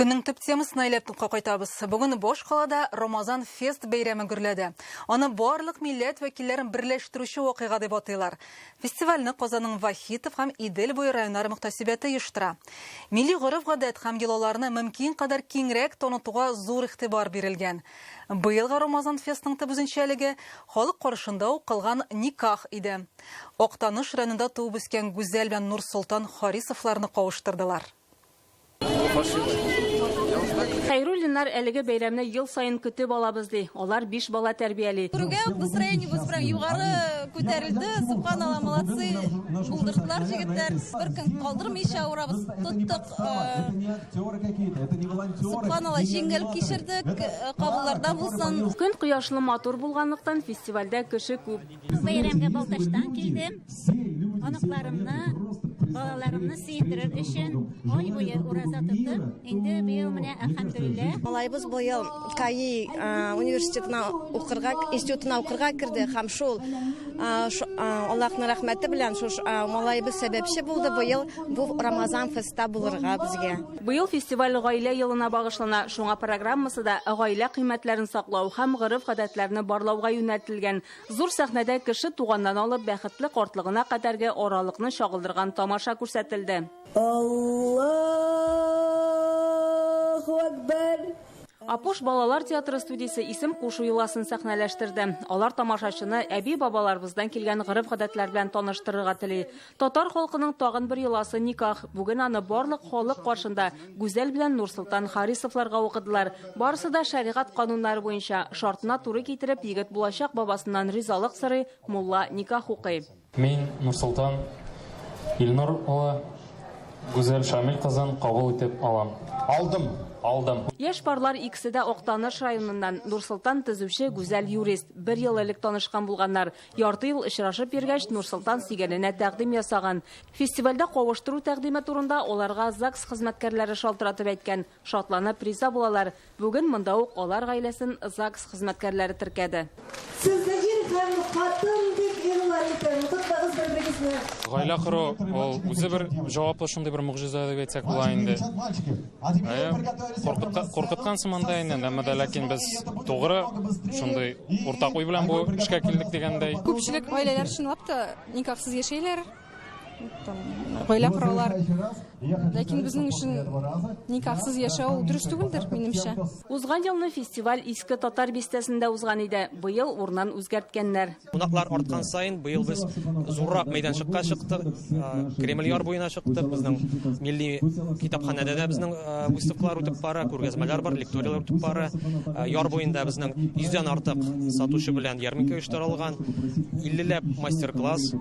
Көннең төп темасына әйләп кайтабыз. Бүген баш калада Рамазан фест бәйрәме гөрләде. Аны барлык милләт вәкилләрен берләштерүче вакыйга дип атыйлар. Фестивальне Казанның Вахитов һәм Идел буе районнары мөхтәсибәте оештыра. Милли гореф-гадәт һәм йолаларны мөмкин кадәр киңрәк танытуга зур игътибар бирелгән. Быелгы Рамазан фестның төп үзенчәлеге, халык каршында укылган никах иде. Актаныш районында туып үскән Гүзәл белән Нурсолтан Харисовларны кавыштырдылар. Хәйруллиннар әлеге бәйрәмне ел саен көтеп алабыз, ди. Алар биш бала тәрбияли. Күрүгә үк настроениебез прям югары күтәрелде. Субханалла, молодцы, булдырдылар җегетләр. Бер көн калдырмыйча урабыз тоттык. Субханалла, җиңел кичердек. Кабулларда булсын. Көн кояшлы матур булганлыктан, фестивальдә кеше күп. Бу бәйрәмгә Балтачтан килдем. Оныкларымны, балаларымны сөендерер өчен ай буе ураза тотып, инде быел менә әлхәмдүлилләһ. Малаебыз быел КАИ университетына укырга, институтына укырга керде һәм шул Аллаһның рәхмәте белән шул малаебыз сәбәпче булды быел бу Рамазан фестта булырга безгә. Быел фестиваль Гаилә елына багышлана, шуңа программасы да гаилә кыйммәтләрен саклау һәм гореф-гадәтләрне барлауга юнәлтелгән. Зур сәхнәдә кеше туганнан алып бәхетле картлыгына кадәрге аралыкны чагылдырган тамаша күрсәтелде. Аллаһу Әкбәр! Апуш балалар театры студиясе исем кушу йоласын сәхнәләштерде. Алар тамашачыны әби-бабаларыбыздан килгән гореф-гадәтләр белән таныштырырга тели. Татар халкының тагын бер йоласы, никах. Бүген аны барлык халык каршында Гүзәл белән Нурсолтан Харисовларга укыдылар. Барысы да шәригать кануннары буенча, шартына туры китереп, егет булачак бабасыннан ризалык сорый, мулла никах укый. Мин, Нурсолтан Илнур улы, Гүзәл Шамил кызын кабул итеп алам. Алдым! Алдым! Яшь парлар икесе дә Актаныш районыннан. Нурсолтан, төзүче, Гүзәл, юрист. Бер ел элек танышкан булганнар. Ярты ел очрашып йөргәч, Нурсолтан сөйгәненә тәкъдим ясаган. Фестивальдә кавыштыру тәкъдиме турында аларга ЗАГС хезмәткәрләре шалтыратып әйткән. Шатланып, риза булалар. Бүген монда ук алар гаиләсен ЗАГС хезмәткәрләре теркәде. Сезне ир һәм хатын дип игълан итәм. Котлыйбыз бер-берегезне. Гаилә кору ул үзе бер җаваплы шундый бер могҗиза дип әйтсәк була инде. Әйе, куркыткан сыман да инде, әмма дә ләкин без тугры шундый уртак уй белән бу эшкә килдек дигәндәй. Күпчелек гаиләләр чынлап та никахсыз яшәйләр, там, гаилә коралар. Ләкин безнең өчен никахсыз яшәү ул дөрес түгелдер, минемчә. Узган елны фестиваль Иске Татар бистәсендә узган иде. Быел урынын үзгәрткәннәр. Кунаклар арткан саен быел без зуррак мәйданчыкка чыктык, Кремль яр буена чыктык. Безнең милли китапханәдә дә безнең выставкалар үтеп бара, күргәзмәләр бар, лекторияләр үтеп бара. Яр буенда безнең йөздән артык сатучы белән ярминкә оештырылган, иллеләп мастер-класс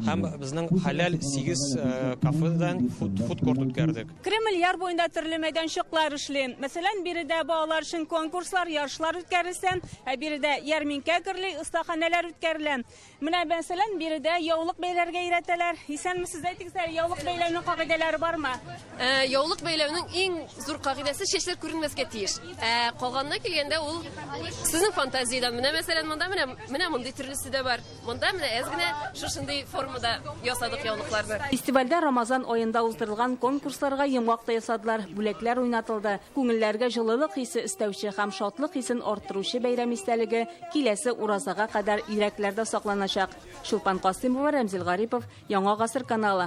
һәм безнең хәләл 8 кафедан фуд-корт үткәрдек. Кремль яр буенда төрле мәйданчыклар эшли. Мәсәлән, биредә балалар өчен конкурслар, ярышлар үткәрелсә, ә биредә ярминкә гөрли, остаханәләр үткәрелә. Менә, мәсәлән, биредә яулык бәйләргә өйрәтәләр. Исәнмесез, әйтегез әле, яулык бәйләүнең кагыйдәләре бармы? Э, яулык бәйләүнең иң зур кагыйдәсе чәчләр күренмәскә тиеш. Ә калганына килгәндә ул сезнең фантазиядән. Менә мәсәлән, монда менә менә мондый төрлесе дә бар. Монда менә әз генә шушындый формада ясадык яулыкларны. Фестивальдә Рамазан аенда уздырылган конкурсларга йомгак та ясадылар, бүләкләр уйнатылды. Күңелләргә җылылык хисе өстәүче һәм шатлык хисен арттыручы бәйрәм истәлеге киләсе уразага кадәр йөрәкләрдә сакланачак. Чулпан Касыймова, Рәмзил Гарипов, Яңа гасыр каналы.